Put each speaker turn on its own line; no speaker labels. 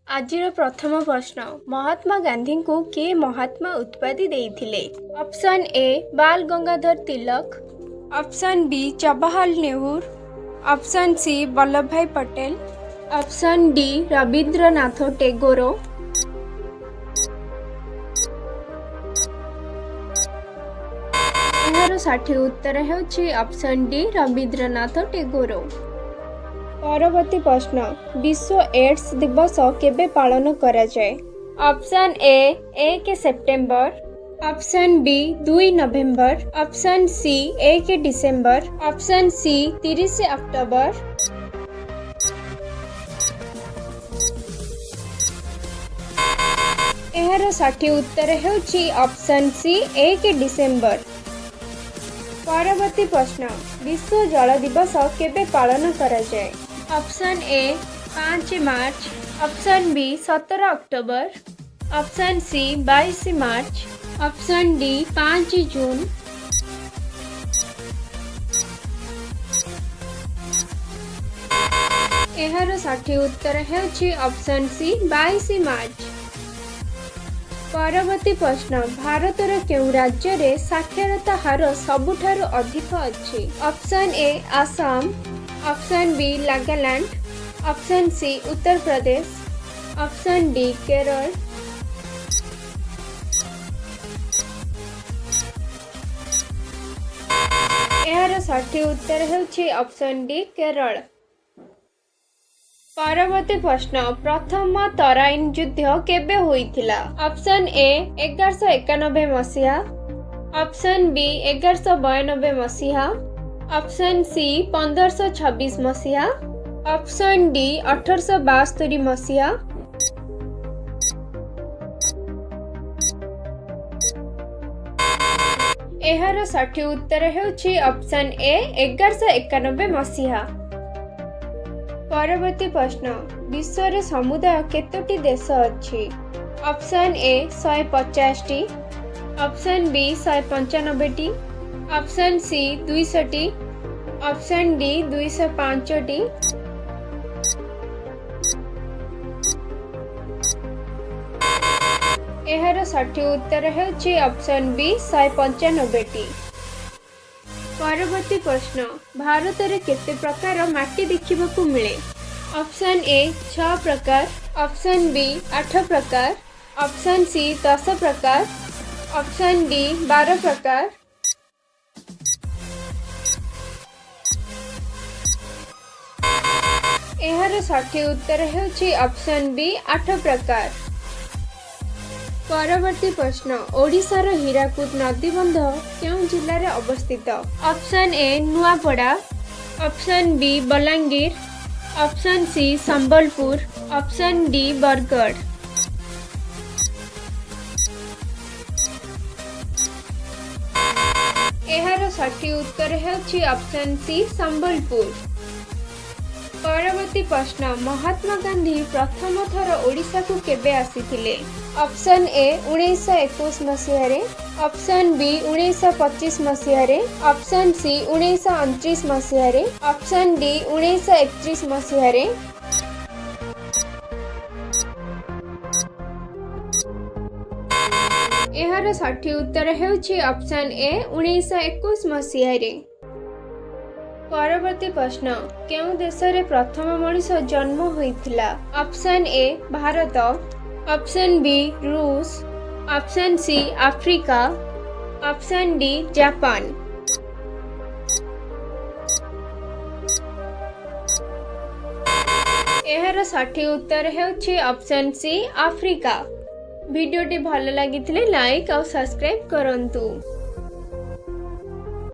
ଆଜିର ପ୍ରଥମ ପ୍ରଶ୍ନ, ମହାତ୍ମା ଗାନ୍ଧୀଙ୍କୁ କିଏ ମହାତ୍ମା ଉପାଧି ଦେଇଥିଲେ? Option A Bal Gangadhar Tilak, option B Jawaharlal Nehru, option C Vallabhbhai Patel, option D Rabindranath Tagore. ଏହାର ସଠିକ୍ ଉତ୍ତର ହେଉଛି ଅପସନ୍ ଡି ରବୀନ୍ଦ୍ରନାଥ ଟେଗୋର। ପରବର୍ତ୍ତୀ ପ୍ରଶ୍ନ, ବିଶ୍ୱ ଏଡ୍ସ ଦିବସ କେବେ ପାଳନ କରାଯାଏ? Option A 1 September, option B 2 November, option C 1 December, option C 30 October. ଏହାର ସଠିକ୍ ଉତ୍ତର ହେଉଛି ଅପସନ୍ ସି 1 ଡିସେମ୍ବର। ପରବର୍ତ୍ତୀ ପ୍ରଶ୍ନ, ବିଶ୍ୱ ଜଳ ଦିବସ କେବେ ପାଳନ କରାଯାଏ? Option A 5 March, option B 17 October, option C 22 March, option D 5 June. ଏହାର ସଠିକ୍ ଉତ୍ତର ହେଉଛି ଅପସନ୍ ସି 22 ମାର୍ଚ୍ଚ। ପରବର୍ତ୍ତୀ ପ୍ରଶ୍ନ, ଭାରତର କେଉଁ ରାଜ୍ୟରେ ସାକ୍ଷରତା ହାର ସବୁଠାରୁ ଅଧିକ ଅଛି? Option A Assam, option B Nagaland, option C Uttar Pradesh, option D Kerala. ଏହାର ସଠିକ୍ ଉତ୍ତର ହେଉଛି ଅପସନ୍ ଡି କେରଳ। ପରବର୍ତ୍ତୀ ପ୍ରଶ୍ନ, ପ୍ରଥମ ତରାଇନ ଯୁଦ୍ଧ କେବେ ହୋଇଥିଲା? ଅପସନ୍ ଏ 1191 ମସିହା, ଅପସନ୍ ବି 1192 ମସିହା, ଅପସନ୍ ସି 1526 ମସିହା, ଅପସନ୍ ଡି 1872 ମସିହା। ଏହାର ସଠିକ୍ ଉତ୍ତର ହେଉଛି ଅପସନ୍ ଏ 1191 ମସିହା। ପରବର୍ତ୍ତୀ ପ୍ରଶ୍ନ, ବିଶ୍ୱରେ ସମୁଦାୟ କେତୋଟି ଦେଶ ଅଛି? ଅପସନ୍ ଏ 150ଟି, ଅପସନ୍ ବି 195ଟି, ଅପସନ୍ ସି 200ଟି, ଅପସନ୍ ଡି 205ଟି। ଏହାର ସଠିକ୍ ଉତ୍ତର ହେଉଛି ଅପସନ୍ ବି 195ଟି। ପରବର୍ତ୍ତୀ ପ୍ରଶ୍ନ, ଭାରତରେ କେତେ ପ୍ରକାର ମାଟି ଦେଖିବାକୁ ମିଳେ? ଅପସନ୍ ଏ ଛଅ ପ୍ରକାର, ଅପସନ୍ ବି ଆଠ ପ୍ରକାର, ଅପସନ୍ ସି 10 ପ୍ରକାର, ଅପସନ୍ ଡି 12 ପ୍ରକାର। ଏହାର ସଠିକ୍ ଉତ୍ତର ହେଉଛି ଅପସନ୍ ବି ଆଠ ପ୍ରକାର। ପରବର୍ତ୍ତୀ ପ୍ରଶ୍ନ, ଓଡ଼ିଶାର ହୀରାକୁଦ ନଦୀବନ୍ଧ କେଉଁ ଜିଲ୍ଲାରେ ଅବସ୍ଥିତ? Option A Nuapada, option B Balangir, option C Sambalpur, option D Bargarh. ଏହାର ସଠିକ୍ ଉତ୍ତର ହେଉଛି ଅପସନ୍ ସି ସମ୍ବଲପୁର। ପରବର୍ତ୍ତୀ ପ୍ରଶ୍ନ, ମହାତ୍ମା ଗାନ୍ଧୀ ପ୍ରଥମ ଥର ଓଡ଼ିଶାକୁ କେବେ ଆସିଥିଲେ? ଅପସନ୍ ଏ 1921 ମସିହାରେ, ଅପସନ୍ ବି 1925 ମସିହାରେ, ଅପସନ୍ ସି 1929 ମସିହାରେ, ଅପସନ୍ ଡି 1931 ମସିହାରେ। ଏହାର ସଠିକ୍ ଉତ୍ତର ହେଉଛି ଅପସନ୍ ଏ 1921 ମସିହାରେ। ପରବର୍ତ୍ତୀ ପ୍ରଶ୍ନ, କେଉଁ ଦେଶରେ ପ୍ରଥମ ମଣିଷ ଜନ୍ମ ହୋଇଥିଲା? Option A Bharat, option B ରୁଷ, option C Africa, option D Japan. ଏହାର ସଠିକ୍ ଉତ୍ତର ହେଉଛି ଅପସନ୍ ସି ଆଫ୍ରିକା। ଭିଡ଼ିଓଟି ଭଲ ଲାଗିଥିଲେ ଲାଇକ୍ ଆଉ ସବସ୍କ୍ରାଇବ୍ କରନ୍ତୁ।